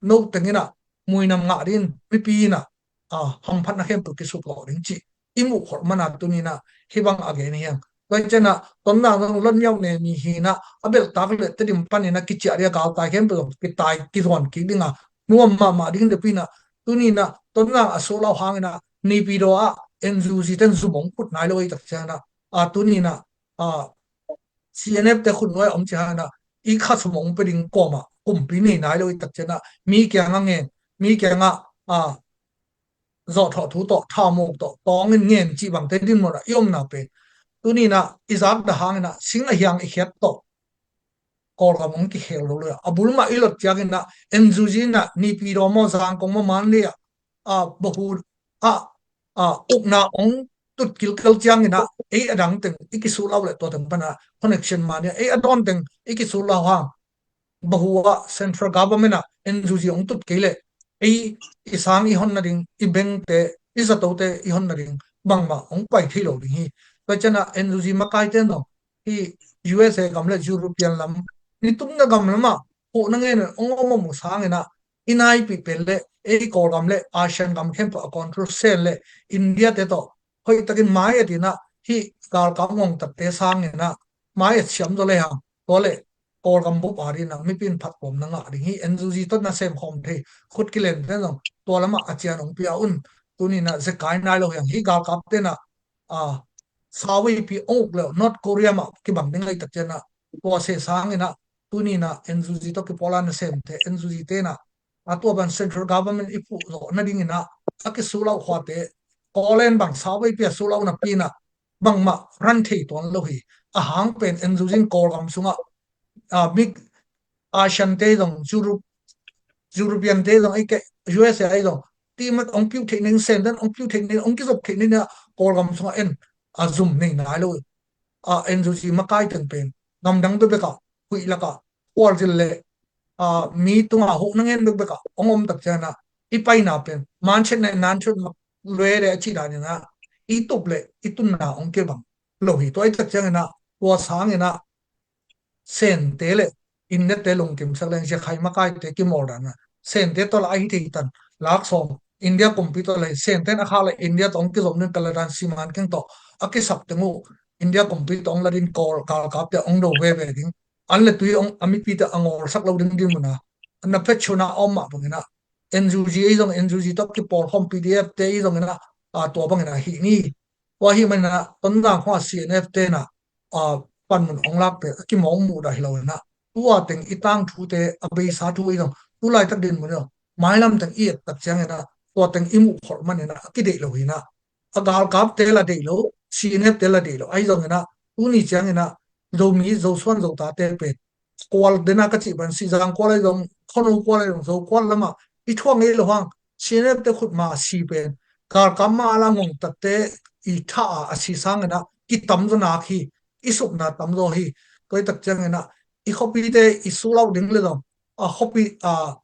no teng in ah muinam ngah ding, mipi in ah, a, hamphatna khempeuh kisuklawh ding cih i muh kholh man a tuni in ah hih bang a gen hi hang. Tua hi ciangin ah Tonzang zong Lon Myok Ne mi hi in ah a belhtak le Tedim panin ah kiciah ding a galtai khempeuh zong kitai kizuan kik ding a nuam mahmah ding depi in ah tuni in ah Tonzang a suklauh hangin ah Naypyidaw ah N U G ten zum hong put nai lo i tak ciangin ah, a, tuni in ah, a, C N F te khut nuai a om ci hangin ah i khasum hong pia ding kawm ah kumpi nei nai lo i tak ciangin ah mi kiangah ngen, mi kiangah, a, zawhthawh thu tawh, thaumuk tawh, tawng in ngen cih bangte dinmun ah i omna pen tuni in ah i zakdah hangin ah sing a hiang i khiat tawh Kawlgam hong kikhel lo le a bul mah i lot ciangin ah N U G in ah Naypyidaw maw, Zangkong maw, Mandalay ah, a, Bahu ah, a, ukna hong tut kilkel ciangin ah ei a dang teng i kisuklauh le tua teng pan ah connection mah ni a ei a dawn teng i kisuklauh hang Bahu ah central government ah N U G hong tut kei leh ei i sang i hon nading, i bengte, i zatote i hon nading bangmah hong pai thei lo ding hi. Tua ciangin ah N U G makaite in zong hih U S A gam le European lam, nitumna gam lamah huhna ngen in hong om om uh sangin ah i naipih pen le ei Kawlgam le Asian gam khempeuh a control sen le India te tawh hoihtakin mai-et in ah hih galkap ngongtatte sangin ah mai-et siam zaw le hang, tua le Kawlgam bup a ding in ah mipi in phattuamna ngah ding hi. N U G tawh nasem khawm thei khut kilen ten zong tua lamah a cian hong pia un. Tuni in ah zekai nai lo hi hang. Hih galkapte in ah, a, sawepi hong uk le uh North Korea mah kibang ding ahi tak ciangin ah tua se sangin ah tuni in ah N U G tawh kipawl a nasemte, N U G te in ah a tua ban central government i puh zawh nadingin ah a kisuklauh khuate, Kawlen bang sawepi a suklauh napi in ah bangmah ran thei tuan lo hi. A hang pen N U G in Kawlgam sungah, a, mi Asian te zong, Europe, European te zong, ei ke U S A ei zong, ti mat hong piu theih ning, Senten hong piu theih ning, hong kizop theih ning a Kawlgam sungah en a zum nei nai lo. A, N U G makai teng pen gamdang bekbek ah, huih lak ah, khualzin le, a, mi tungah huhna ngen bekbek ah hong om tak ciangin ah i paina pen manchet ne nanchet mak lue le a cih danin ah i tup le i tunna hong kibang lo hi. Tua i tak ciangin ah tua sangin ah Sente le India te lungkimsak leng, Zekhai makaite kimawldan a, Sente tawh la ahi thei tan lak sawm, India kumpi tawh le Sente in a khak le India tawh hong kizom ding kaladan siman keng tawh a kisap teng uh India kumpi tawh hong la ding Kawl galkapte hong do veve ding, an le tui hong a mipite a ngawlsak lo ding dinmun a na phet chuna a om mah bangin ah N U G ei zong, N U G tawh kipawl khawm P D F te ei zongin ah, a, tua bangin ah hih ni. Tua hih manin ah Tonzang khawng a C N F te in ah, a, panmun hong lak pen a kimawk muhdah hi lo in ah tua teng i tangthute a beisa thu ei zong tu laitak dinmun ei zong mailam teng i et tak ciangin ah tua teng i muh kholh manin ah a kideih lo hi in ah a galkapte la deih lo, C N F te la deih lo ahi zongin ah tuni ciangin ah Zomi, Zosuan, Zotate pen kual dena ka cih ban si, Zang kual ahi zong, Khono kual ahi zong, Zo kual lamah i thuak ngei lo hang, C N F te khut ma a si pen galkap ma a la ngongtatte i tha a a si sangin ah kitamzaw nak hi, i supna tamzaw hi. Tua i tak ciangin ah i khuapite i suklauh ding le zong a khuapi a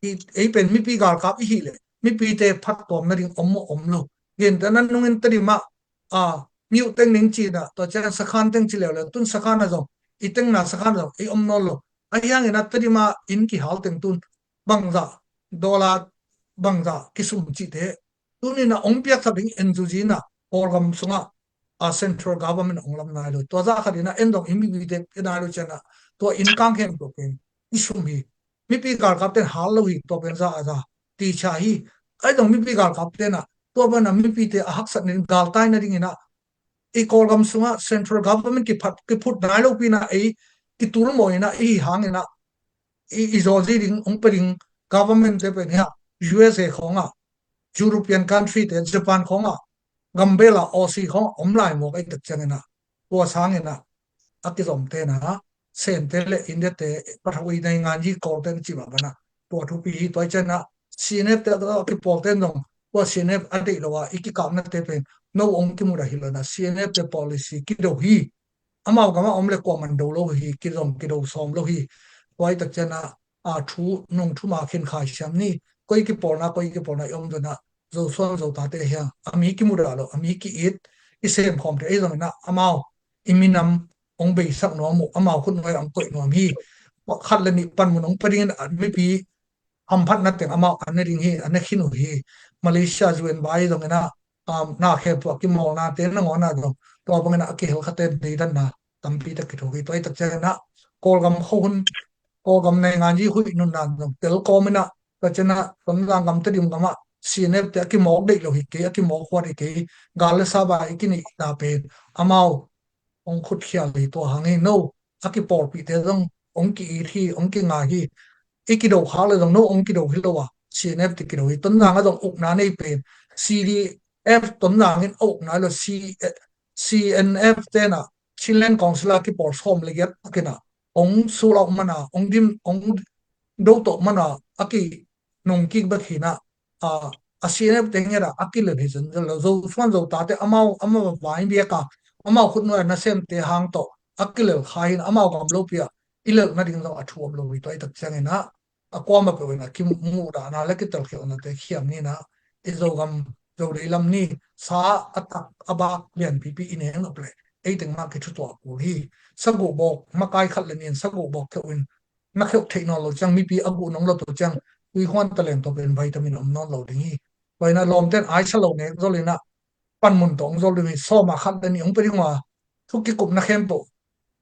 i, ei pen mipi galkap i hih leh mipite phattuam nading om maw, om lo. Gentehna nungin Tedim ah, a, miuh teng ning ci-in ah, tua ciang sakhan teng ci leuleu, tun sakhan ah zong, i tengna sakhan ah zong i om nawn lo. Ahi hangin ah Tedim ah inn kihal teng tun bangzah, dollar bangzah kisum cihte tuni-in ah hong piaksak ding en zuzi-in ah Kawlgam sungah a central government hong lam nai lo. Tua zah khat in ah en zong i mipite pia nai lo ciang ah tua inn kang khempeuh pen i sum hi. Mipi galkapte in hal lo hi, tua pen za a za ti cha hi. Ahi zong mipi galkapte in ah tua pen ah mipite a haksat nading, galtai nadingin ah i Kawlgam sungah central government kiphat, kiphut nai lopi-in ah ei kitul mawh in ah i hi hangin ah i, i zawlzi ding hong pia ding government te pen hi a, U S A khawng ah, European country te, Japan khawng ah, gambel ah, Aussie khawng ah om lai mawk ahih tak ciangin ah, tua sangin ah a kizomte in ah Sente le India te, pathawi naingan yi Kawlte na cih mah bangin ah tua thupi hi. Tua ahih ciangin ah C N F te a kipawlte in zong tua C N F a deih lo a i kikapnate pen no hong kimudah hi lo-in ah C N F te policy kido hi. Amau gamah om le kuaman do lo hi, kizom kido sawm lo hi. Tua ahih tak ciangin ah, a thu nung thu ma khin khai siam ni. Koi kipawlna, koi kipawlna i om zong ah Zosuan Zotate hi a, a mi kimudah lo, a mi ki-it, i sem khawmte ahi zongin ah amau i minam hong beisak nuam uh, amau khut nuai ah hong koih nuam hi. Khat le nih panmun hong pia dingin ah mipi hamphatna teng amau an ne ding hi, an ne khin uh hi. Malaysia, U N vai zongin ah, um, na khempeuh a kimawlnate nangawn ah zong tua bangin ah a kihel khate deidanna tampi tak kithuk hi. Tua ahih tak ciangin ah Kawlgam khuahun, Kawlgam naingan yi huih nunna zong tel kawmin ah, tua ciangin ah Tonzang gam, Tedim gamah C N F te a kimawk deih lo hi kei, a kimawk huat hi kei, gal le saba i kineihna pen amau hong khutkhial hi. Tua hangin no a kipawlpihte zong hong ki-it hi, hong kingai hi. I kido khak le zong no hong kido hi lo a, C N F te kido hi. Tonzang ah zong ukna nei pen C D F Tonzang in a ukna lo, C, C N F te in ah Chinland Council a kipawl sawm le giat pakin ah hong sulauh man a, hong dim, hong do tawh man a, a kinungkik bek hi in ah, a, a C N F te ngiat ah a kilel hi zen zen lo. Zosuan Zotate amau, amau vai biak a, amau khut nuai nasemte hang tawh a kilel kha hi in ah amau gam lopi ah i lelh nading zong a thu om lo hi. Tua ahih tak ciangin ah a kuamah peuh in a kimuhdahna le kitelkhialhnate khiam ni in ah, i Zogam, Zodei lam ni sa a tak a bak lianpipi i neng nop leh ei teng mah kithutuah kul hi. Saguh bawk makai khat le nih in saguh bawk kheuh in na kheuh theih nawn lo ciang, mipi a guh nong lo to ciang, tuihuan taleng tawh pen vitamin om nawn lo ding hi. Tua in ah lawmte in aisa lo nek zol in ah panmun tawh hong zol ding hi. Sawm ah khat le nih hong pia ding uh a, thu kikupna khempeuh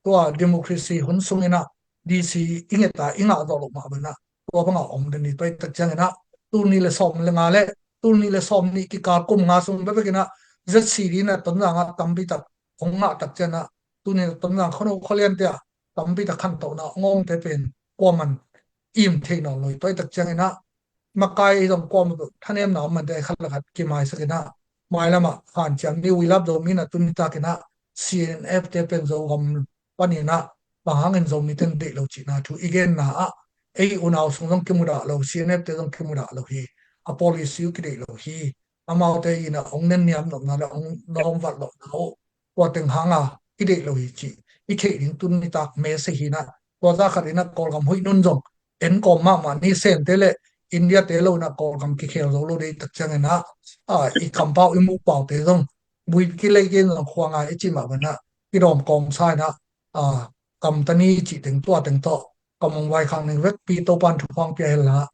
tua democracy hun sungin ah D C i nget a i ngah zawh loh mah bangin ah tua bangah om den hi. Tua ahih tak ciangin ah tul nih le sawm le nga le tul nih le sawm nih kikal kum nga sung bekbek in ah Z C D in ah Tonzang ah tampi tak hong ngah tak ciangin ah tuni in ah Tonzang khuano khualiante ah tampi tak khantohna hong omte pen kuaman im thei nawn lo hi. Tua ahih tak ciangin ah makai zong kuamah thanemna om mante khat le khat kimaisak in ah, mailam ah hanciam ni. We Love Zomi in ah tuni takin ah C N F te pen Zogam panin ah bang hangin Zomite in deih lo cihna thu i genna ah, ei unau sung zong kimudah lo, C N F te zong kimudah lo hi. A policy uh kideih lo hi. Amaute in ah hong nenniam nopna le hong nawngvalh lohna uh tua teng hanga i deih lo hi cih i theih ding tuni tak message hi in ah, tua zah khat in ah Kawlgam huih nun zong en kawm mahmah ni. Sente le India te lo in ah Kawlgam kikhel zo lo ding ahih tak ciangin ah, a, i kampau i mupaute zong buipi kilei kei in zong khua ngai i cih mah bangin ah kidawm kawmsa in ah, a, kamta ni cih teng tua teng tawh kam hong vaikhak ning vekpi Topa'n thupha hong pia hen la,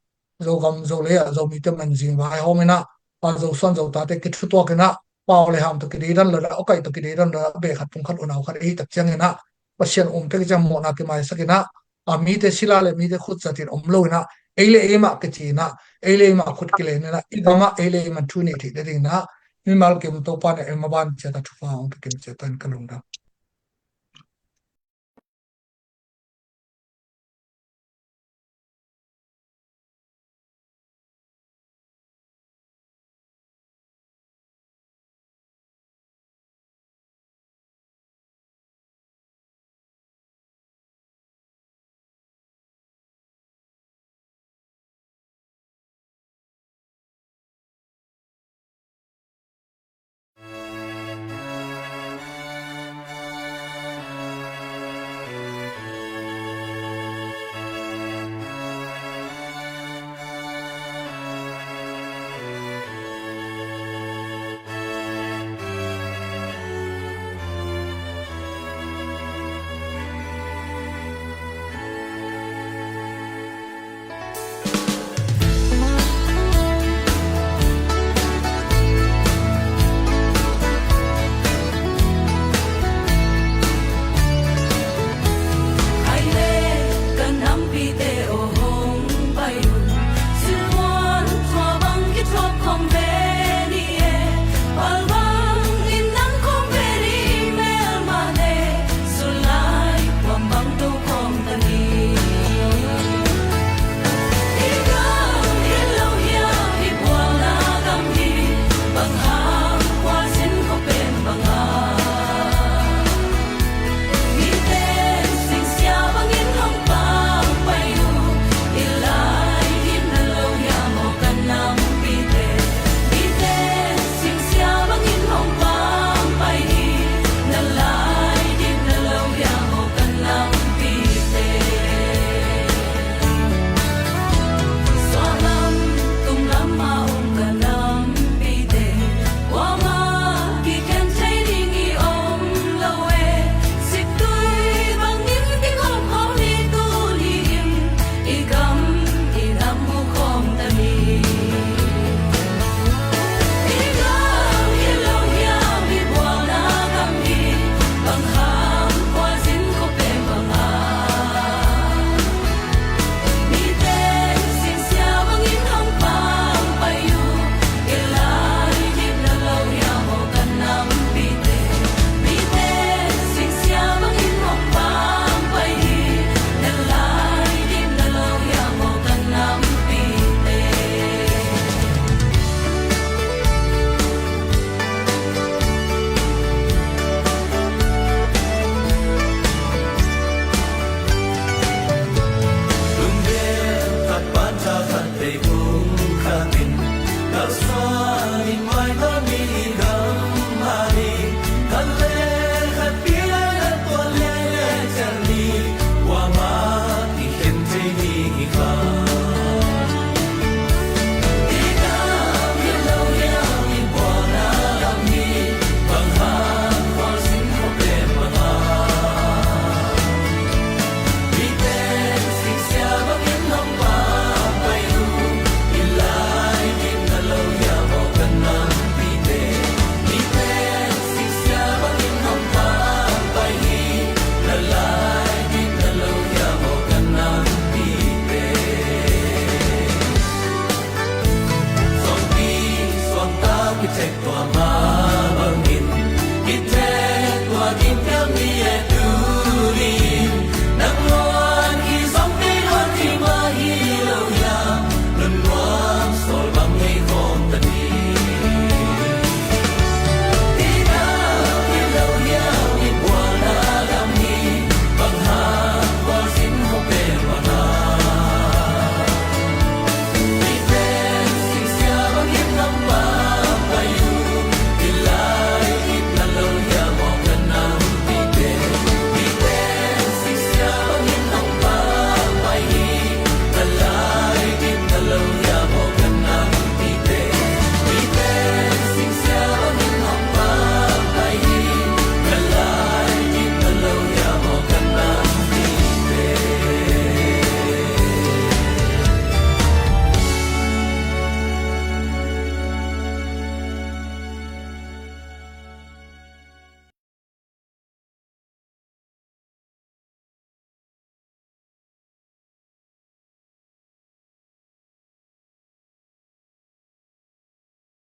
Zogam Zolei ah Zomite manzing vaihawm in ah, a, Zosuan Zotate kithutuak in ah, pau le ham tawh kideidan lo in ah, awkaih tawh kideidan lo in ah, beh khat phung khat unau khat ahih tak ciangin ah Pasian um tek ciang mawhna kimaisak in ah, a, mite sila le mite khut zat in om lo in ah, ei le ei mah kici in ah, ei le ei mah khut kilen in ah, i gam ah ei le ei mah thu nei theih nading in ah mimal kim Topa'n ei maban ciat ah thupha hong pia kim ciat in ka lungdam. Take the